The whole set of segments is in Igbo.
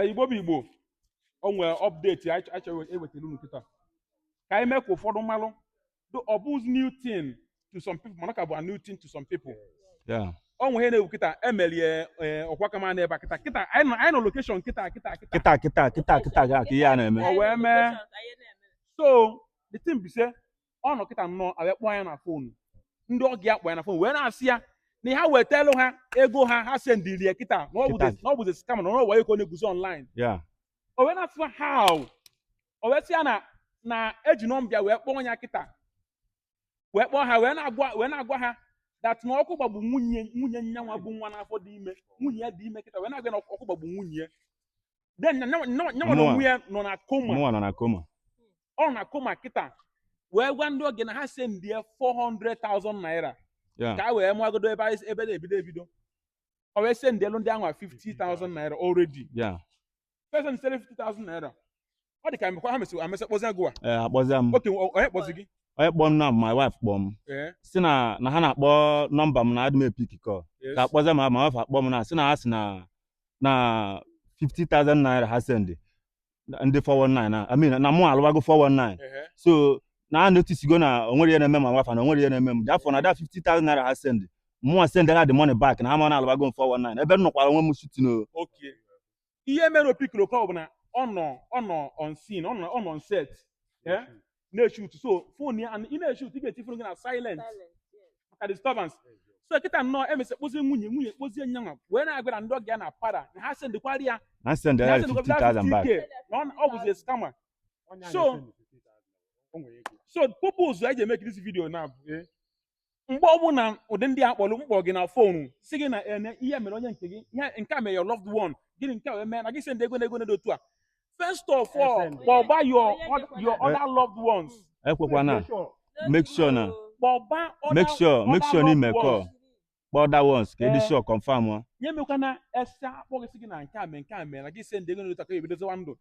Igbo bụ Igbo, o nwere update anyị chọrọ ewetara unu kịta ka anyị mee ka ụfọdụ malụ. Ọ bụzi new thing to some people, mana ọ ka bụ a new thing to some people. O nwere ihe na-ewu kịta emelie ọkwa kama na ebe a kịta kịta. Anyị nọ location kịta kịta kịta. Kịta kịta kịta kịta ga ka ihe a na-eme. O wee mee. So the thing bụ say, ọ nọ kịta nnọọ, abịa kpọọ ya na phone, ndị ọgị ya kpọọ ya na phone wee na-asị ya na ha wetelu ha ego ha, ha sendiri ya kịta, na ọ Kịta. bụzi na ọ bụzi scam, na ọ wee ka ọ na-eguzo online. O wee na-asị ha how, o wee sị ya na eji number wee kpọọ ya kịta, wee kpọọ ha, wee na-agwa ha that na ọkụ gbagbu nwunye nyanwa bụ nwa n'afọ dị ime, nwunye ya dị ime kịta, wee na-agwa ya na ọkụ gbagbu nwunye ya, then nyanwa na Mụnwa. onwe ya nọ na coma. Mụnwa nọ na coma. Ọ nọ na coma kịta, wee gwa ndị oge na ha sendie 400,000 naira ka a wee mụagodo ebe ebe na-ebido ebido. O wee sendielu ndị ahụ 50,000 naira already. First send 50,000 naira, ọ dị ka mekwa ha mesị amesị kpọzie gụwa. Ee, akpọzia m. Oke, onye kpọzi gị? Onye kpọọ m na my wife kpọọ m, si na ha na-akpọ number m na adị m epick call. Ka akpọzia m, my wife akpọ m na sị na ha si na 50,000 naira ha send ndị 419 na, I mean, na mụ alụwago 419. So na a notice go na o nwere ihe na-eme my wife, na o nwere ihe na-eme m. Afọ na that 50,000 naira ha send, mụnwa send ha the money back, na ha ma na alụwago m 419 ebe m nọkwara onwe m shooting o. Okay, ihe mere o pickiri call bụ na ọ nọ on scene, ọ nọ on set, na-eshoot. So phone ya, and ị na-eshoot, ị ga-eti phone gị na silent maka disturbance. So kịta nnọọ emesị kpozie nwunye kpozie nyanwa, wee na-agwa na ndị ọgị ya na para na ha sendikwara ya na send na ya ha sendịkwara 50,000 back. 50K, na ọ bụzi scammer. So purpose anyị ji eme this video na bụ, mgbe ọbụla ụdị ndị a kpọrọ mkpọ gị na phone, si gị na ene ihe mere onye nke gị, ihe nke a mere your loved one, gịnị nke a wee mee na gị send ego na ego na dị otu a, first of all, kpọba your other loved ones. Ekwekwana, make sure na Kpọba other make sure other n'ime loved call ones. Kpọọ other ones ka ịdị Eh. sure, confirm ọ. Nye mekwana ese akpọ gị, sị gị na nke a mee, nke a mee, na gị send ego na otu a ka ebidoziwa ndụ.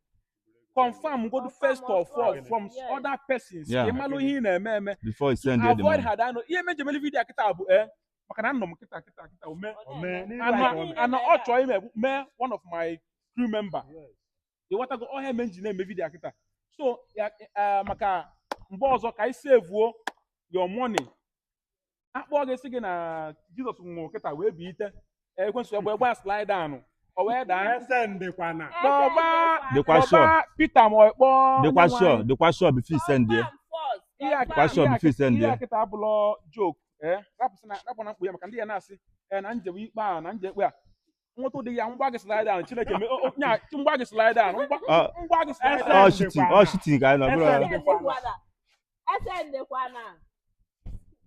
Confirm go first of all from other persons ka ị malụ ihe ị na-eme eme before you send the avoid money. ha dano. Ihe mejemeli video kịta bụ maka na nnọ m kịta kịta kịta ome ana ọ chọọ ime mee one of my crew member, ịghọtago? Ọhịa eme nji na-eme video kịta. So ya maka mgbe ọzọ ka anyị sevuo your money. Akpọ gị, sị gị na Jizọs nwụrụ kịta wee bilite, ekwensu egbe gba slide down, o wee daa. Esendịkwana. Kpọba Dịkwa sure. kpọba Peter ma ọ kpọọ Dịkwa onye sure, nwe anyị. dịkwa sure before you send ya. Ihe a Dịkwa sure ihe a before you send ihe ya. a kịta abụlọ joke. Rapụ sị na rapụ na mkpu ya maka ndị ya na-asị na njem ikpe a na njem ikpe a nweta ụdị ya ngwa gị slide down. Chineke me nya ngwa gị slide down, ngwa Ọ ngwa gị slide ọ down. shooting, ọ shooting ka anyị nọ bụrụ. Esendịkwana.